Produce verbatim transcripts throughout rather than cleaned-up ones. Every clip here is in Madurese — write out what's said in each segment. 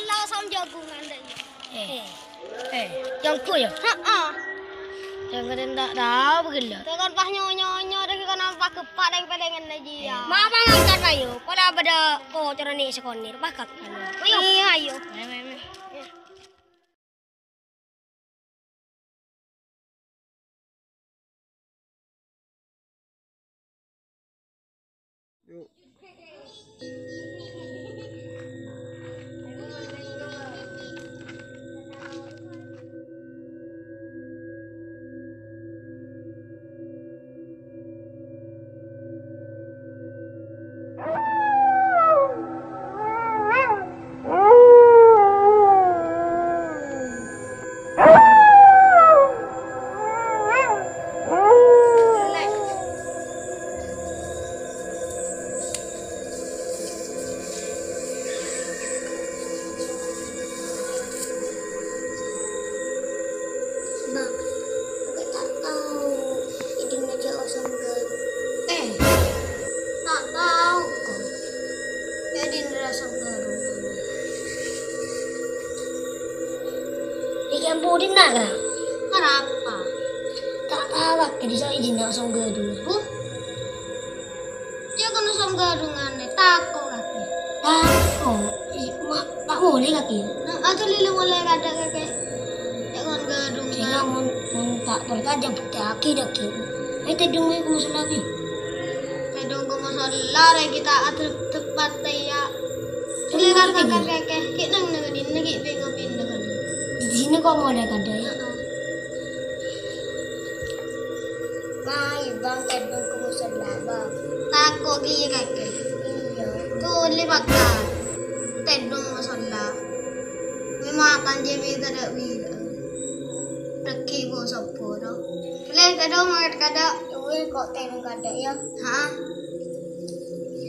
Lasam jagungan dâ' iyâ. Eh. Eh, jânggu yâ? Heeh. Jânggu ta' tao bâgâlla. Tèkon pas nyo-nyonyo dâ' kan apa geppa' dâ' pèlèngan dâ' iyâ. Ma' apa mangkat, ayo. Pola bâdâ kocorra nè' sakonè', pas kakkan. Ayo. Iyâ, ayo. Ayo, ayo, ayo. Bang, engko' ta' tao è dinna jâ' osong ghâru. Eh, ta' tao, ko'. È dinna osong ghâru. Iki ampon dinna, Kra? Arapa? Ta' tao, Kra, è dinna osong ghâru. Huh? Jâ' kono songghârungan, tako' kakè. Tako'? Ih, ma', ta' molè kakè? Nah, aduh, lilo molè kadâ' kakè. Jâ' kon ghârungan. Jâ' mon, mon ta' percajâ, buktèyaghi, kakè. Ayo, tèdung è ko' mosalla, Bi. Tèdung ko' mosalla, rè, kita atrep tepat, ya. Tèdung kakè. Kakè, kakè. Ghi' neng, neng, neng, ghi' bengko pindah, kan. Di sini kok molè kadâ', ya? Heeh. Mayu, Bang, tèdung ka mosalla, Bang. Tako' kèya kakè. Iyâ. Tolè bâkal tèdung mosalla. Mè' matan jâ' bi' tadâ' bi'. Dhâggi' bâ' sobbhu, no. Boleh tèdung mangkat kadâ'. Boleh kok tèdung kadâ', ya. Ha?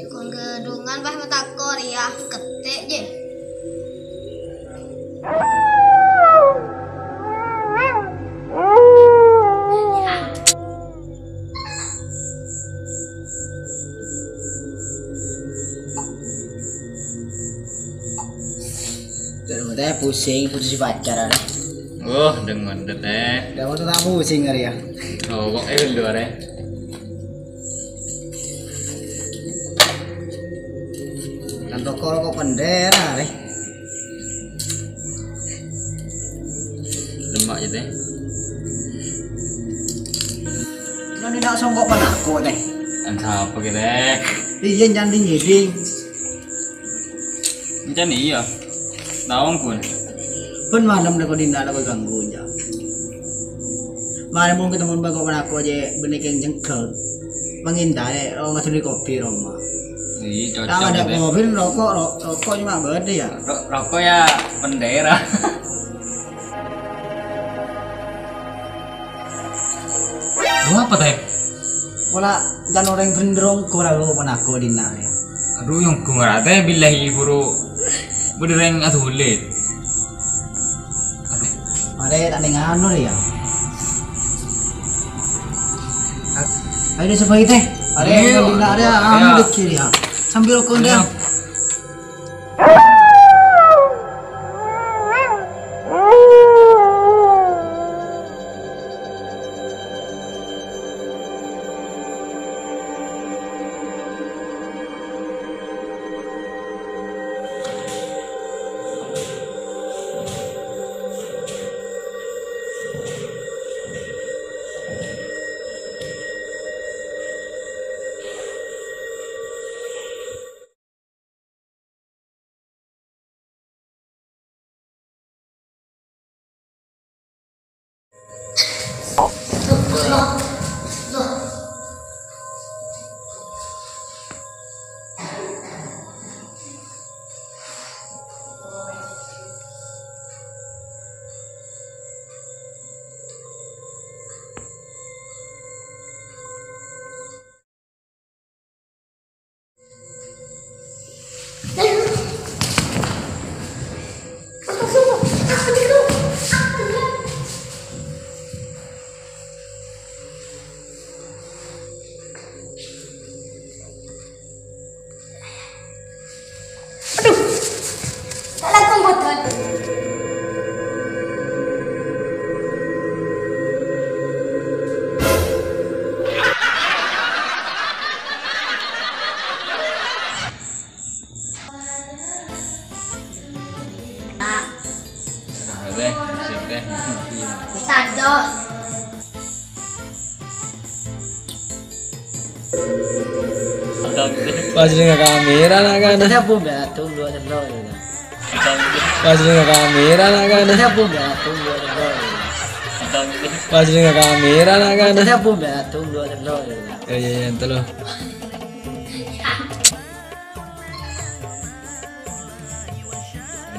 Kon ghârungan pas matako' rèya, kettè' jâ. Terus teh pusing, putus pacaran. Oh, dengan teteh. Dah mau tak pusing hari ya. Oh, kok eh, dulu, Re? Kan toko rokok bendera, Re. Lemak ya, Teh. Kan ini nak songkok panako, Teh. Kan siapa kita? Iya, nyanding ngiding. Encen iya. Taong pun. Pun malem lako dinna' lako ganggu, ja. Mare mungkin temen bako panako je benne keng jengkel. Manginda'e, oh, ngaduli kopi roma. Iya, cocok. Kalau ada gitu. Kopi, rokok, ro-, rokok cuma beda ya. Ro-, rokok ya bendera. Lu apa, Teh? Pola can orèng bendher ongghu ra lu panako dinna' rè. Aduh, yong ghung ra, Teh, billahi buru bâdâ rèng asulè. Aduh. Mare ta' neng anu rè, ya. Ayo, deh, sebagai Teh. Mare, iya, dinna' rè, iya. Anu dikir, ya. Sambil rokok, iya. Deh. Pas dengan kamera nak kan. Ada pun ya, tunggu aja dulu ya. Pas dengan kamera nak kan. Ada pun ya, tunggu aja dulu ya. Pas dengan kamera nak kan. Ada pun ya, tunggu aja dulu ya. Ya, ya, ya, entar lo.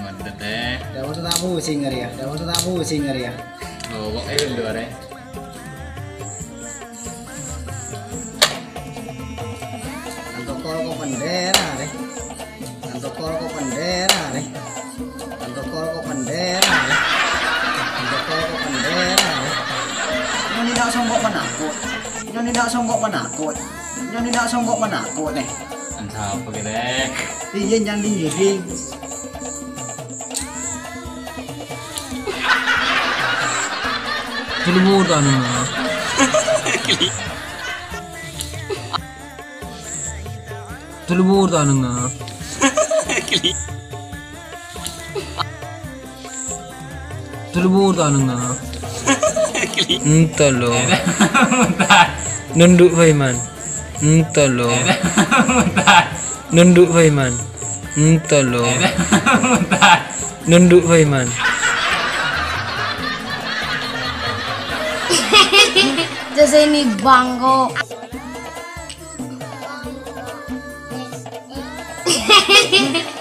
Mantep, eh. Dah, waktu tak pusing kali ya. Dah, waktu tak pusing kali ya. Oh, kok eh, luar, eh. Nantokol kok bendera, eh. Nantokol kok bendera, eh. Nantokol kok bendera, eh. Nantokol kok bendera, eh. Nyonya ndak songkok penakut. Nyonya ndak songkok penakut. Nyonya ndak songkok penakut, eh. Kan sapa kira? Iya, nyanding diri. Tulubu tanengnga. Tulubu tanengnga. Tulubu tanengnga. Entolo. Nunduk Faiman. Entolo. Nunduk Faiman. Entolo. Nunduk Faiman. Terus ini bangko.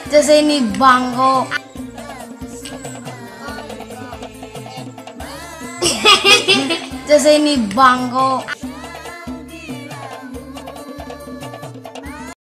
Terus ini bangko. Terus ini bangko.